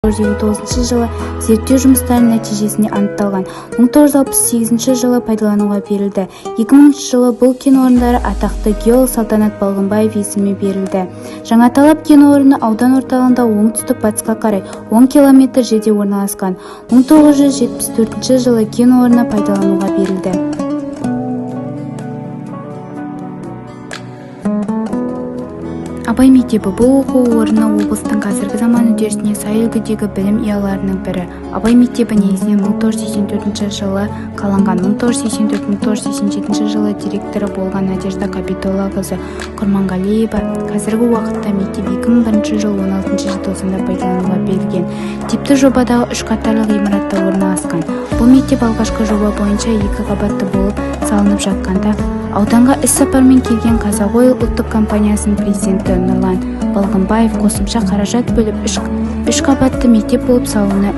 1959 жылы зерттеу жұмыстарының нәтижесінде анықталған. 1968 жылы пайдалануға берілді. 2000 жылы бұл кен орындары атақты геолог Салтанат Балғынбаев есімі берілді. Жаңаталап кен орны аудан орталығында оңтүстік батысқа қарай 10 километр жерде орналасқан. 1974 жылы кен орны пайдалануға берілді. Абай мектебі. Бұл оқу орны облыстың қазіргі заман үдерісіне сай үлгідегі білім ұяларының бірі. Абай мектебі негізінен 1984 жылы қаланған. 1984-1987 жылы директоры болған Надежда Қабидоллақызы Құрманғалиева. Қазіргі уақытта мектеп 2001 жылы 16 желтоқсанда пайдалануға берілген. Типті жобадағы үш қатарлы ғимаратта орналасқан. Бұл мектеп алғашқы жоба бойынша екі қабатты болып салынып жатқанда ауданға іс-сапармен келген «Қазақ Ойл» ұлттық компаниясының президенті Нұрлан Балғынбаев қосымша қаражат бөліп, үш қабатты мектеп болып салуына